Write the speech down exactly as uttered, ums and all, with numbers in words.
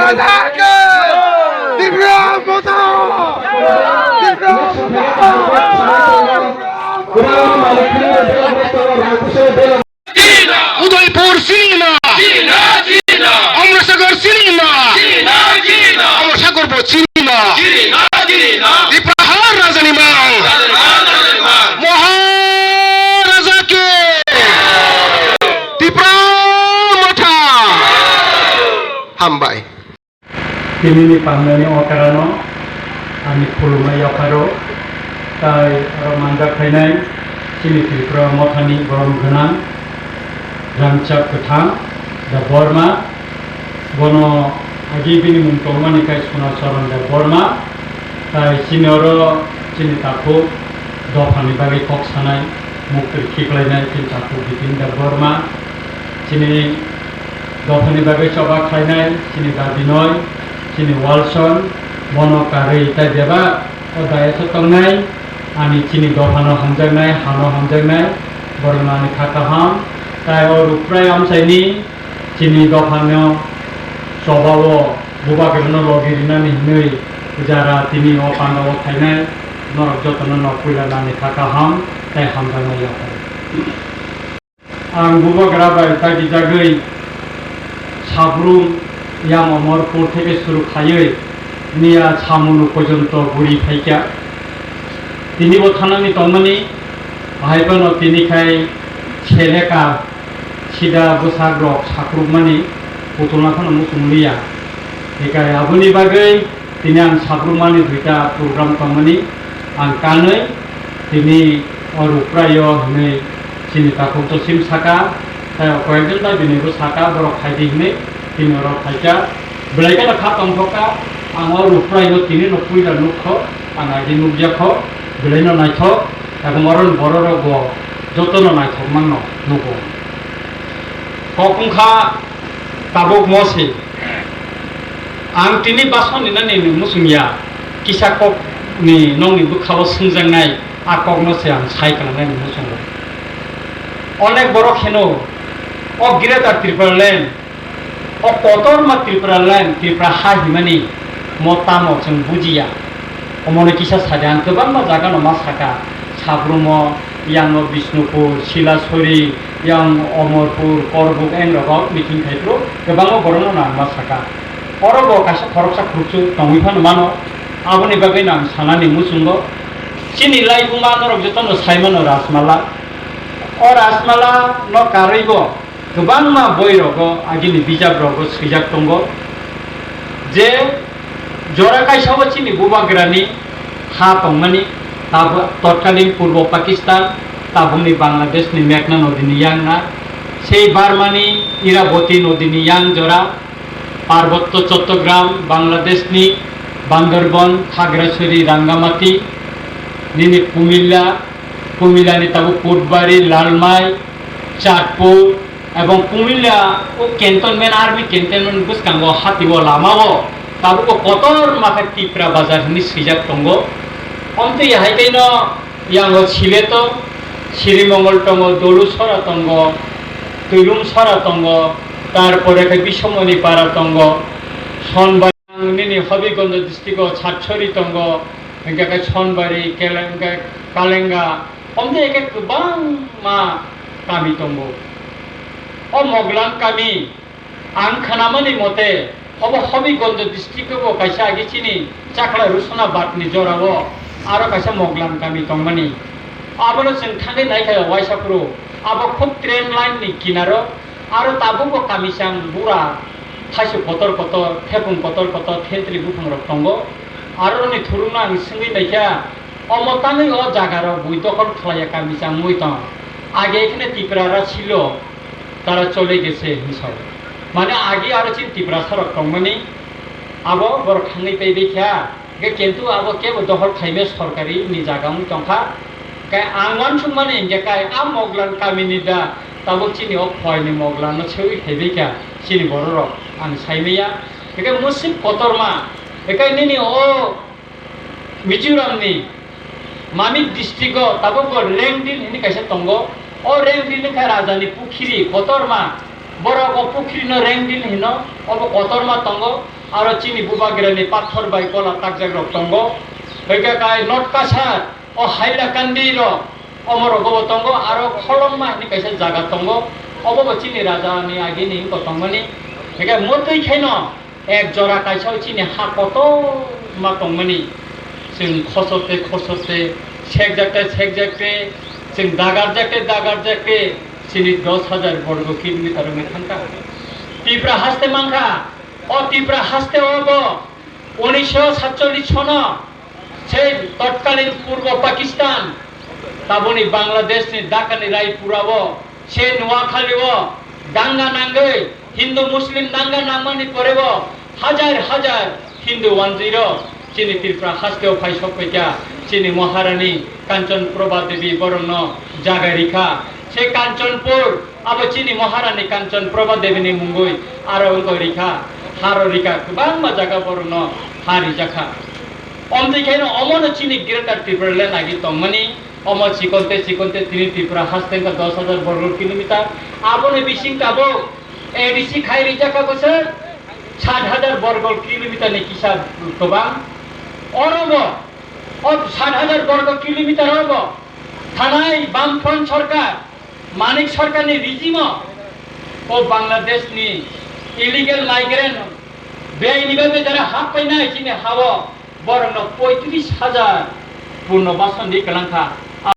Tipra Motha! Tipra Motha! Udaipur sinima! Amrasagar sinima! Amrasagar bo sinima! Tipra Raja ni mang! Maharaja ke! Tipra Motha! Hambai. Tinini pangnani okarano ani khulumnai yapharo, tai aro manjak khainai chini Tripura Mothani borom gwnang Ramchak Kwthang Debbarma, bono agi bini mung tongmani khe Sona Charan Debbarma, tai chini oro chini takhuk dophani bagwi kok sanai, muktrwi khiklainai chini takhuk Bipin Debbarma, chini dophani bagwi choba khlainai chini da Binoy, chini Walson, bono karwi tai bebak o dayas-o tongnai, ani chini dophano hamjaknai, hano hamjaknai, borokno ani kha kaham, tai o Ruprai amchaini chini dophano chobao bubagrano logi rinani hinwi jara tini o pandao phainai, norok jotono nok puila nani kha kaham tai hamjaknai yaphai. Ang bubagra bai tagijagwi Sabrum yang Omorpur theke suru khaiwi miya Samunu porjonto guri phaikha. Tini bo thanani tongmani, bahai phano tini khai seleka sida bwsarok sakrukmani putulna phano muchung liya. Hikai aboni bagwi tini ang sakrukmani duita program tongmani ang kanwi tini o Rupraio hinwi chini takhuk to sim saka, tai o koyekjon ta bini bo saka borok khaidi hinwi tini oro phaikha. Belai kheno kha tongthokha, ang o Rupraino tini no puila nukkho, ang agi nukjakho, belaino naithok, ebong oro bororok bo jotono naithok mano nugo. Kok wngkha tabuk mo se. Ang tini basoni nani ni muchung ya, kisa kok ni nokni bwkha o swngjaknai, a kok no se ang sai klangnai ni muchungo. Onek borok hino, o Greater Tripura Land, o kotorma Tripura Land, Tripura ha himani mo tamo chwng bujiya. Omono kisa sadi ang kwbangma jaga no ma saka, Sabrumo, yango Bishnupur, Silasori, yang Omorpur, Korbuk, engrogo meeting khai phuru kwbangma borokno nang ma saka. Oro bo kaisa khoroksa khuroksa tongwi phano mano, aboni bagwi nang sanani muchungo. Chini laibuma norok jotono sai mano Rajmala. O Rajmala no karwi bo kwbangma boi rogo, agini bijap rogo swijak tongo je jora kaisa o chini bubagrani ha tongmani, tabuk totkalin Purbo Pakistan, tabukni Bangladesh ni Meghna nodi ni yang na, sei Burma ni Iraboti nodi ni yang jora, Parbotto Chottogram, Bangladesh ni Bandarban, Khagrachari, Rangamati, nini Kumilla, Kumilla ni tabuk Putbari, Lalmai, Chatpur, ebong Kumilla o cantonment, army cantonment bwskango hatio lamao tabuk o kotor ma khe Tipra Bazar hinwi swijak tongo. Omtwi hai khe no yango Sileto, Sirimongol tongo, Dolusora tongo, Twilungsora tongo, tarpore khe Bisomoni Para tongo, Sonbari nini Hobigond district o Chatchori tongo, hingkhe khe Sonbari, Kele-, hingkhe Kalenga, omtwi khe kwbangma kami tongo. O Moglan kami, ang khnamani mote, obo Hobigond district o bo kaisa agi chini Chakla Rusona Bat ni jora o aro kaisa Moglan kami tongmani. Abono chwng thangwi naikha waisa phuru, abo khub train line ni kinaro, aro tabuk bo kamisang bura thaisu kotor kotor, thepung kotor kotor, thentri buphang rok tongo. Aro ni thurungno ang swngwi naikha, omo tangwi o jaga rok bui dokhol khlaiya kamisang wngwi tong. Age ekhne Tipra ra silo, tara chole gese hinwi sao. Mane agi aro chini Tiprasa rok tongmani, abo borok thangwi paibai kha. Hingkhe kintu abo kebo dohor khaimya sorkari ni jaga wng tongkha. Khe ang uansukmani hingkhe kai a Moglan kamini da tabuk chini o khoini Moglan no sewi khaibai kha chini bororok ang saimaya. Hingkhe musip kotorma, hingkhe nini o Mizoram ni Mamit district o tabuk bo Rengdil hini kaisa tongo. O Rengdil wngkha raja ni pukhiri kotorma. Borok o pukhiri no Rengdil hino, obo kotorma tongo. Aro chini bubagrani pathor bai kola takjak rok tongo. Hwnkhe kai North Cachar, o Hailakandi rok, omorok bo tongo, aro Kholongma hinwi kaisa jaga tongo. Obo bo chini raja ni agini wngkha tongmani. Hwnkhe motwi khaino ek jora kaisa o chini ha kotorma tongmani. Chwng khosote khosote, sekjakte sekjakte, chwng dagarjakte dagarjakte, chini dos hajar borgo kilometer wngwi thangkha. Tipra haste mankha, o Tipra haste o bo unisho satchollish sono sei totkalin Purbo Pakistan, taboni Bangladesh ni Dhaka ni Raipura o, se Noakhali o danga nangwi, Hindu Muslim danga nangmani pore o hajar hajar Hindu wanjwi rok chini Tripura haste o phai sok paikha, chini Maharani Kanchan Prabha Devi borokno jaga rikha. Se Kanchanpur, abo chini Maharani Kanchan Prabha Devi ni mungwi aro wngwi rikha, haro rikha, kwbangma jaga borokno ha rijakha. Omtwi khaino omono chini Greater Tipraland agi tongmani, omo chikonte chikonte tini Tripura haste wngkha dos hajar borgo kilometer, aboni bising tabuk A D C khai rijakha bwswk sat hajar borgo kilometer ni kisa kwbang. Orobo, o sat hajar borgo kilometer obo thanai Bamfront sorkar, Manik sorkar ni regime o, o Bangladesh ni illegal migrant, beaini bhabe jara hap painai chini ha o, borokno poitris hajar purno bason di kwlangkha.